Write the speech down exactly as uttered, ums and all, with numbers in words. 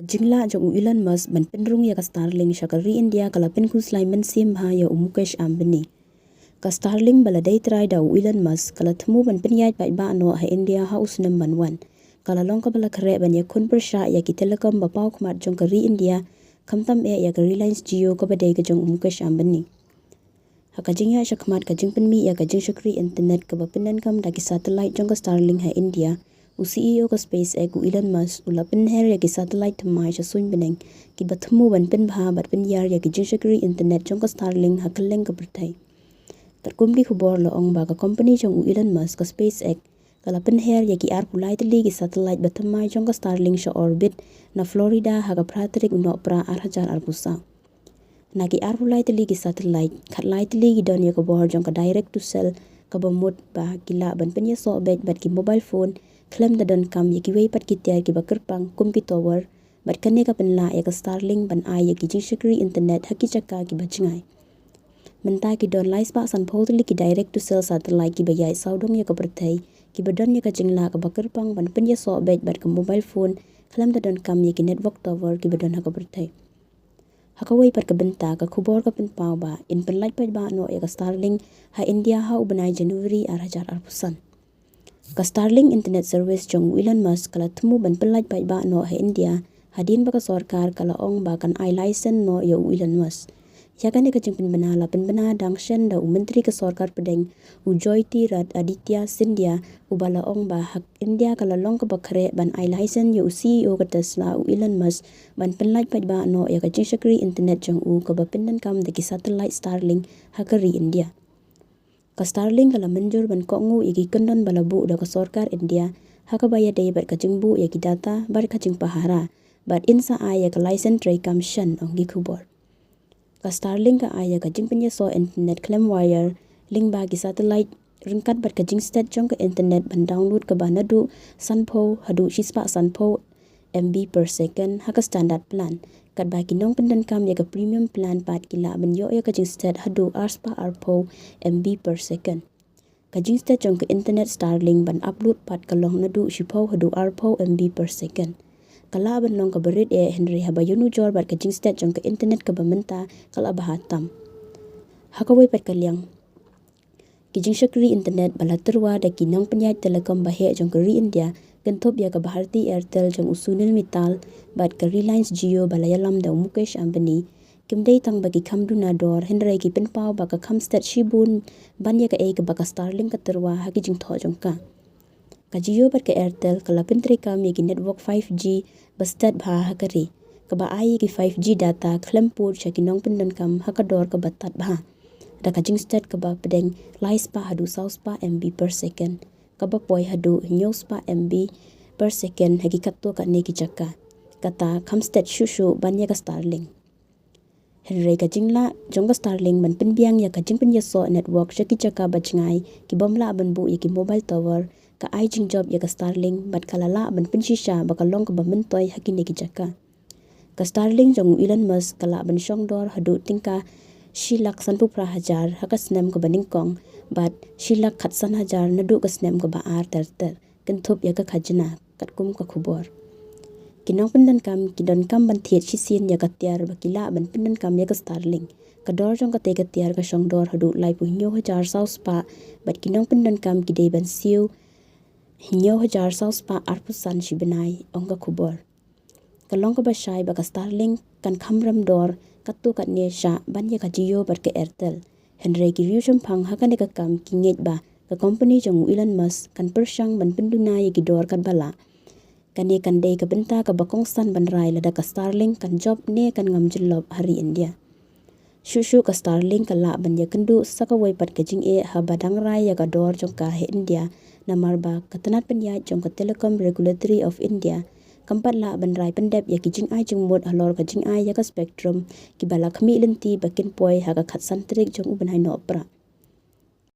Jinglah jong u Elon Musk ban pynrung ïa ka Starlink sha ka ri India ka la pynkhuslai mynsiem bha ïa u Mukesh Ambani. Ka Starlink ba la dei trai da u Elon Musk ka la thmu ban pynïaid paidbah noh ha India ha u snem ban wan. Ka la long kaba la khreh ban ïakhun pyrshah ïa ki telecom ba paw khmat jong ka ri India, khamtam eh ïa ka Reliance Jio kaba dei ka jong u Mukesh Ambani. Ha ka jingïaid shakhmat ka jingpynmih ïa ka jingshakri internet kaba pyndonkam da ki satellite jong ka Starlink ha India, u C E O ka SpaceX u Elon Musk u la pynher ïa ki satellite thymmai sha suiñ bneng, kiba thmu ban pynbha bad pynïar ïa ki jingshakri internet jong ka Starlink ha kylleng ka pyrthei. Katkum ki khubor la ong ba ka company jong u Elon Musk ka SpaceX ka la pynher ïa ki arphew lai tylli ki satellite ba thymmai jong ka Starlink sha orbit na Florida ha ka phra tarik u Nohprah ar hajar arphew saw. Na ki arphew lai tylli ki satellite, khatlai tylli ki don ïa ka bor jong ka direct to cell, kaba mut ba ki lah ban pynïasoh beit bad ki mobile phone khlem da donkam ïa kiwei pat ki tiar kiba kyrpang kum ki tower, bad kane ka pynlah ïa ka Starlink ban ai ïa ki jingshakri internet ha ki jaka kiba jngai. Mynta ki don lai spah sanphew tylli ki direct to cell satellite kiba ïaid sawdong ïa ka pyrthei, kiba don ïa ka jinglah kaba kyrpang ban pynïasoh beit bad ka mobile phone khlem da donkam ïa ki network tower kiba don ha ka pyrthei. Ha kawei pat ka bynta, ka khubor ka pynpaw ba yn pynlait paidbah noh ïa ka Starlink ha India ha u bnai January ar hajar arphew san. Ka Starlink internet service jong u Elon Musk ka la thmu ban pynlait paidbah noh ha India hadien ba ka sorkar ka la ong ba kan ai license noh ïa u Elon Musk. Ïa kane ka jingpynbna la pynbna dang shen da u Myntri ka Sorkar Pdeng, u Jyotiraditya Scindia, uba la ong ba ha India ka la long kaba khreh ban ai license ïa u C E O ka Tesla u Elon Musk ban pynlait paidbah noh ïa ka jingshakri internet jong u kaba pyndonkam da ki satellite Starlink ha ka ri India. Ka Starlink ka la mynjur ban kohnguh ïa ki kyndon ba la buh da ka sorkar India ha kaba ïadei bad ka jingbuh ïa ki data bad ka jingpahara, bad yn sa ai ïa ka license treikam shen, ong ki khubor. Ka Starlink ka ai ïa ka jingpynïasoh internet khlem wire lyngba ki satellite ryngkat bad ka jingstet jong ka internet ban download kaba naduh sanphew haduh shispah sanphew M B per second ha ka standard plan. Katba ki nongpyndonkam ïa ka premium plan pat ki lah ban ïoh ïa ka jingstet haduh arspah arphew M B per second. Ka jingstet jong ka internet Starlink ban upload pat ka long naduh shiphew haduh arphew M B per second. Ka lah ban long kaba rit eh, hynrei haba ïanujor bad ka jingstet jong ka internet kaba mynta ka la bha tam. Ha kawei pat ka liang, ki jingshakri internet ba la tyrwa da ki nongpynïaid telecom baheh jong ka ri India, kynthup ïa ka Bharti Airtel jong u Sunil Mittal bad ka Reliance Jio ba la ïalam da u Mukesh Ambani, kim dei tang ba ki kham duna dor, hynrei ki pynpaw ba ka kham stet shibun ban ïa kaei kaba ka Starlink ka tyrwa ha ki jingthoh jong ka. Ka Jio bad ka Airtel ka la pyntreikam ïa ki network five G ba stet bha ha ka ri, kaba ai ïa ki five G data khlem pud sha ki nongpyndonkam ha ka dor kaba tad bha, da ka jingstet kaba pdeng lai spah haduh saw spah M B per second, kaba poi haduh hynñiew spah M B per second ha ki katto katne ki jaka. Kata kham stet shuh shuh ban ïa ka Starlink. Hynrei ka jinglah jong ka Starlink ban pynbiang ïa ka jingpynïasoh network sha ki jaka ba jngai ki bym lah ban buh ïa ki mobile tower, ka ai jingjop ïa ka Starlink bad ka la lah ban pynshisha ba ka long kaba myntoi ha kine ki jaka. Ka Starlink jong u Elon Musk ka lah ban shong dor haduh tyngka shi lak sanphew phra hajar ha ka snem kaba nyngkong, bad shi lak khatsan hajar naduh ka snem kaba ar ter ter, kynthup ïa ka khajna, katkum ka khubor. Ki nongpyndonkam ki donkam ban thied shisien ïa ka tiar ba ki lah ban pyndonkam ïa ka Starlink. Ka dor jong katei ka tiar ka shong dor haduh laiphew hynñiew hajar saw spah, bad ki nongpyndonkam ki dei ban siew hynñiew hajar saw spah arphew san shi bnai, ong ka khubor. Ka long kaba shai ba ka Starlink kan kham rem dor katto katne shah ban ïa ka Jio bad ka Airtel. Hynrei ki riew shemphang ha kane ka kam ki ngeit ba ka company jong u Elon Musk kan pyrshang ban pynduna ïa ki dor katba lah. Kane kan dei ka bynta kaba kongsan ban rai lada ka Starlink kan jop ne kan ngam jyllop ha ri India. Shuh shuh ka Starlink ka lah ban ïakynduh sa kawei pat ka jingeh haba dang rai ïa ka dor jong ka ha India, namar ba ka tnat pynïaid jong ka Telecom Regulatory of India kam pat lah ban rai pyndep ïa ki jingai jingmut halor ka jingai ïa ka spectrum kiba la khmih lynti ba kin poi ha ka khatsan tarik jong u bnai Nohprah.